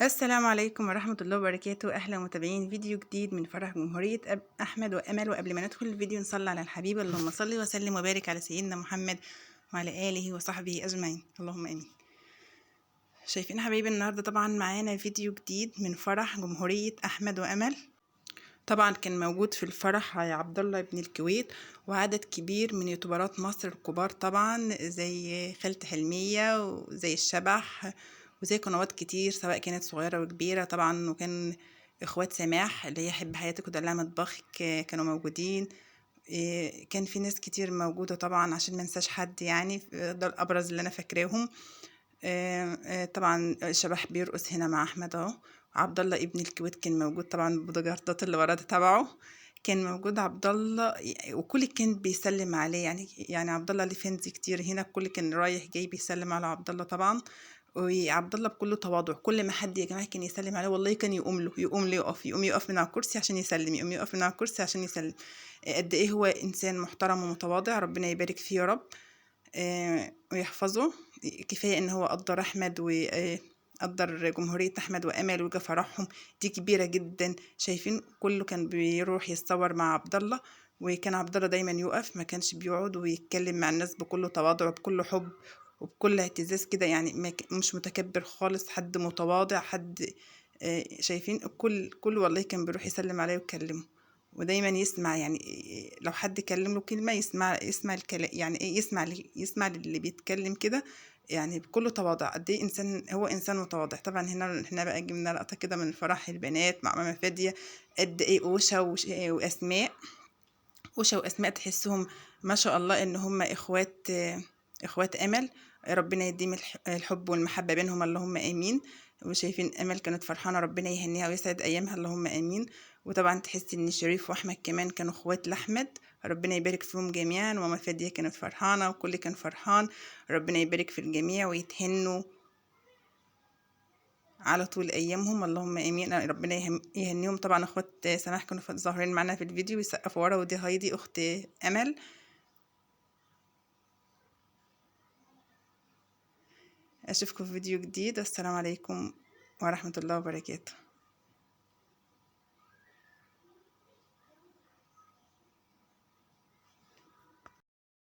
السلام عليكم ورحمة الله وبركاته. أهلا متابعين فيديو جديد من فرح جمهورية أحمد وأمل. وقبل ما ندخل الفيديو نصلي على الحبيب، اللهم صل وسلم وبارك على سيدنا محمد وعلى آله وصحبه أجمعين، اللهم آمين. شايفين حبايبي النهاردة طبعا معانا فيديو جديد من فرح جمهورية أحمد وأمل. طبعا كان موجود في الفرح عبد الله بن الكويت وعدد كبير من يوتيوبرات مصر الكبار، طبعا زي خالة حلمية وزي الشبح وزي قنوات كتير سواء كانت صغيرة وكبيرة طبعا. وكان اخوات سماح اللي هي حب حياتك ودلع مطبخك كانوا موجودين. كان في ناس كتير موجودة طبعا عشان ما انساش حد، يعني ده الابرز اللي انا فاكراهم. طبعا الشبح بيرقص هنا مع احمد اهو. عبد الله ابن الكويت كان موجود طبعا، البودجاردات اللي وراه ده تبعه كان موجود عبد الله، وكل كان بيسلم عليه. يعني عبد الله ليه فانز كتير هنا، الكل كان رايح جاي بيسلم على عبد الله طبعا. وعبد الله بكل تواضع، كل ما حد يا جماعة كان يسلم عليه والله كان يقوم له، يقوم له يقف، يقوم يقف من على الكرسي عشان يسلم، يقوم يقف من على الكرسي عشان يسلم. قد ايه هو انسان محترم ومتواضع، ربنا يبارك فيه يا رب ويحفظه. كفاية ان هو قدر احمد وقدر جمهورية احمد وامل وجا فرحهم دي كبيرة جدا. شايفين كله كان بيروح يتصور مع عبد الله، وكان عبد الله دايما يقف، ما كانش بيقعد، ويتكلم مع الناس بكل تواضع وبكل حب وبكل اعتزاز كده، يعني مش متكبر خالص، حد متواضع، حد شايفين الكل والله كان بيروح يسلم عليه ويكلمه، ودايما يسمع. يعني لو حد كلم له كلمة يسمع الكلام، يعني ايه، يسمع للي بيتكلم كده، يعني بكل تواضع. قد ايه انسان، هو انسان متواضع. طبعا هنا احنا بقى جبنا لقطة كده من فرح البنات مع ماما فادية. قد ايه اوشا واسماء، اوشا واسماء تحسهم ما شاء الله ان هم اخوات امل، ربنا يديم الحب والمحبة بينهم، اللهم امين. وشايفين امل كانت فرحانة، ربنا يهنيها ويسعد ايامها، اللهم امين. وطبعا تحس ان شريف واحمد كمان كانوا اخوات لاحمد، ربنا يبارك فيهم جميعا. وماما فادية كانت فرحانة وكل كان فرحان، ربنا يبارك في الجميع ويتهنوا على طول ايامهم، اللهم امين. ربنا يهنيهم. طبعا اخوات سماح كانوا ظاهرين معانا في الفيديو ويسقفوا ورا، ودي هايدي اخت امل. اشوفكم في فيديو جديد، والسلام عليكم ورحمة الله وبركاته.